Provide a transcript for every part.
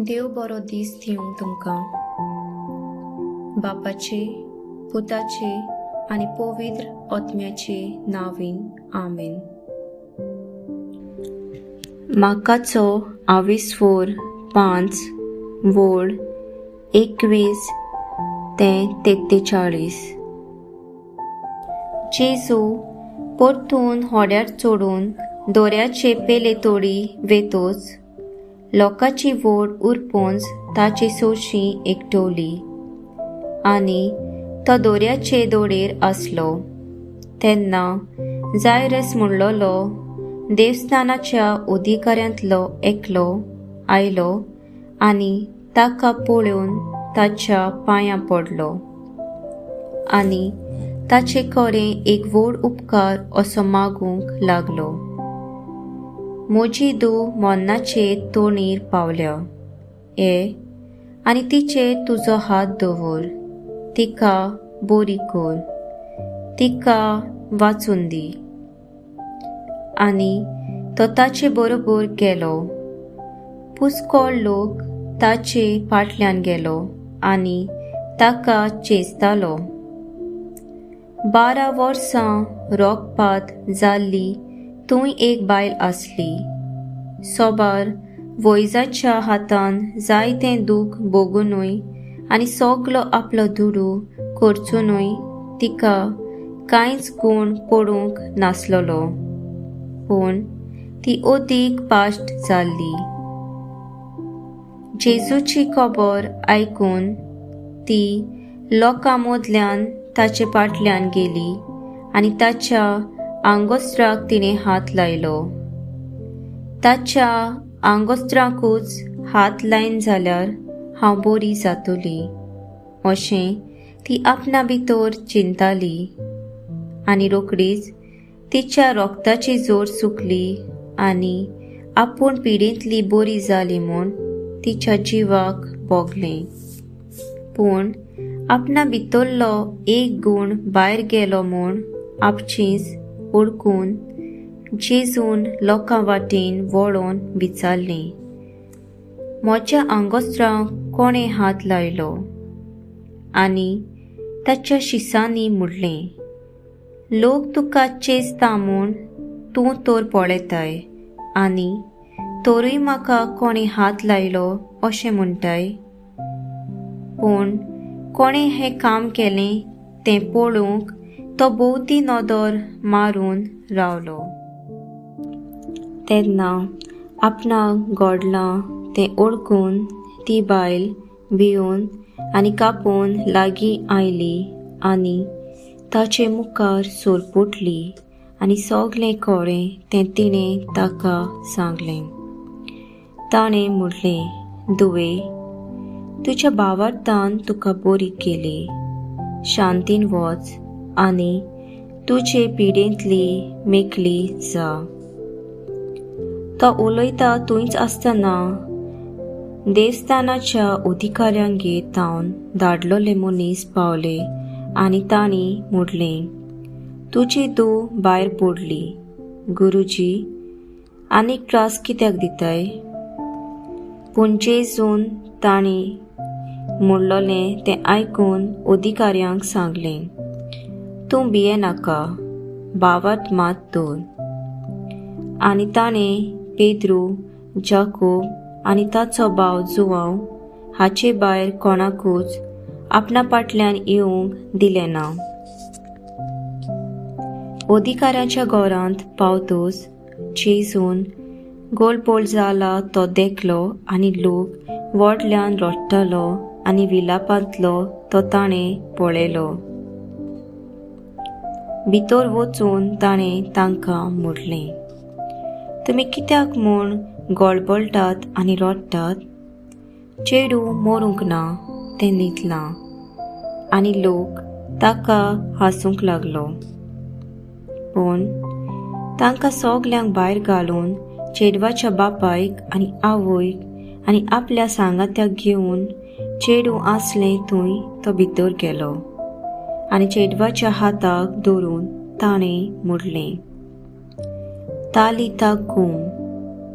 देव बरो दीस दिवं तुमकां. बापाचे, पुताचे आनी पवित्र आत्म्याचे नांवान आमेन. माकाचो आविस्फोर 5 वोळ 21 ते 43. जेजू परतून होड्यार चडून दोऱ्याचे पेले तोडी वेतोच लोकांची व्हड उरपोंज ताचे सोरशी एकटवली आनी तो दोऱ्याचे दोडेर आसलो. तेन्ना जायरस म्हणलोलो देवस्थानाच्या अधिकाऱ्यांतलो एकलो आयलो आनी ताका पळोवन ताच्या पांयां पडलो आनी ताचे कडेन एक व्हड उपकार असो मागूंक लागलो. म्हजी धूव मरणाचे तोणीर पावल्या, ये आनी तिचेर तुजो हात दवर, तिका बरी कर, तिका वाचून दी. आनी तो ताचे बरोबर गेलो. पुस्कळ लोक ताचे फाटल्यान गेलो आनी ताका चेंचतालो. 12 वर्सां रोगपात जाल्ली थंय एक बायल आसली. सोबार वैजाच्या हातान जायतें दूख भोगुनूय आनी सगलो आपलो दुडू खर्चुनूय तिका कांयच गूण पडूंक नासलेलो, पूण ती अदीक पाश्ट जाल्ली. जेजूची खबर आयकून ती लोकां मदल्यान ताचे फाटल्यान गेली आनी ताच्या आंगोस्त्राक तिणें हात लायलो. ताच्या आंगोस्त्राकूच हात लायन जाल्यार हांव बरी जातली अशें ती आपणा भितर चिंताली आनी रोखडीच तिच्या रोगताची जोर सुकली आनी आपूण पिडेंतली बरी जाली म्हूण तिच्या जिवाक भोगलें. पूण आपणा भितरलो एक गूण भायर गेलो म्हूण आपचीच ओळखून जेजून लोकां वाटेन वळोवन विचारलें, म्हज्या आंगोस्त्राक कोणें हात लायलो? आनी ताच्या शिसांनी म्हणलें, लोक तुका चेंचता म्हूण तूं तर पळयताय आनी तरूय म्हाका कोणें हात लायलो अशें म्हणटाय. पूण कोणें हें काम केलें तें पळोवंक तो भोंवती नदर मारून रावलो. तेन्ना आपणाक घडलां तें ओळखून ती बायल भिवन आनी कापून लागीं आयली आनी ताचे मुखार सोरपुटली आनी सगलें कळ्ळें तें तिणें ताका सांगलें. ताणें म्हणलें, धुवे, तुज्या भावार्थान तुका बरी केली, शांतीन वच आनी तुजे पिडेंतली मेकळी जा. तो उलयता थंयच आसतना देवस्थानाच्या अधिकाऱ्यांगेर तावन धाडलेले मनीस पावले आनी तांणी म्हणलें, तुजी धूव भायर पडली, गुरुजी आनीक त्रास कित्याक दिताय? पूण जेजून तांणी म्हणलेलें तें आयकून अधिकाऱ्यांक सांगलें, तूं भियेनाका, भावार्थ मात दवर. आनी ताणें पेद्रू, जाकोब आनी ताचो भाव जुवांव हाचे भायर कोणाकूच आपणा फाटल्यान येवंक दिलें ना. अधिकाऱ्याच्या घरांत पावतोच जेजून गोलबोल जाला तो देखलो आनी लोक व्हडल्यान रडटालो आनी विलापांतलो तो ताणें पळयलो. भितर वचून ताणें तांकां म्हणलें, तुमी कित्याक म्हूण गळबळटात आनी रडटात? चेडूं मरूंक ना, तें न्हिदलां. आनी लोक ताका हांसूंक लागलो. पूण तांकां सगल्यांक भायर घालून चेडवाच्या बापायक आनी आवयक आनी आपल्या सांगात्याक घेवन चेडूं आसलें थंय तो भितर गेलो आनी चेडवाच्या हाताक धरून ताणें म्हणलें, तालिता कूम,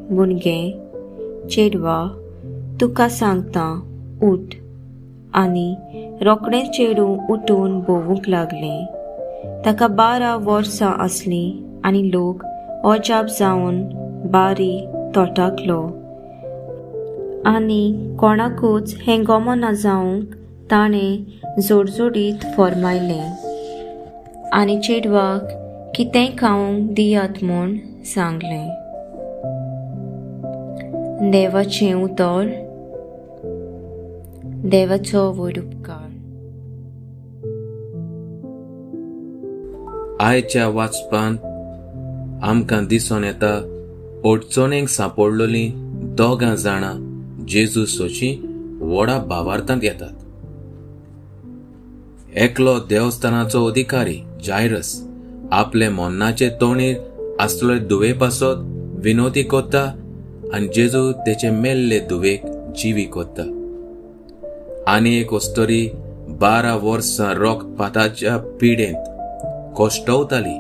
भुरगें, चेडवा, तुका सांगता, उठ. आनी रोखडें चेडूं उठून भोंवूंक लागलें. ताका 12 वर्सां आसलीं आनी लोक अजाप जावन बारी तोटाकलो आनी कोणाकूच हें गमना जावंक ताणें जोडजोडीत फर्मायलें आनी चेडवाक कितेंय खावंक दियात म्हूण सांगलें. देवाचें उतर. देवाचो व्हड उपकार. आयच्या वाचपान आमकां दिसून येता अडचणेक सांपडलेलीं 2 जाणां जेजू सोची व्हडा भावार्थांत येतात. एकलो देवस्थानाचो अधिकारी जायरस आपले मरणाचे तोणीर आसले धुवे पासत विनोती करता आनी जेजू तेचे मेल्ले धुवेक जिवी करता. आनी एक अस्तरी 12 वर्सां रक्तपाताच्या पिडेंत कश्टवताली,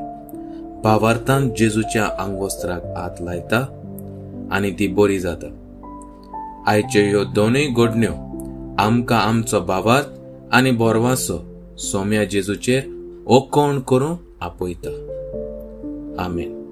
भावार्थान जेजूच्या आंगवस्त्राक हात लायता आनी ती बरी जाता. आयच्यो ह्यो दोनूय घडण्यो आमकां आमचो भावार्थ आनी बोरवासो सोम्या जेजूचेर ओकोण करूंक आपयता. आमेन.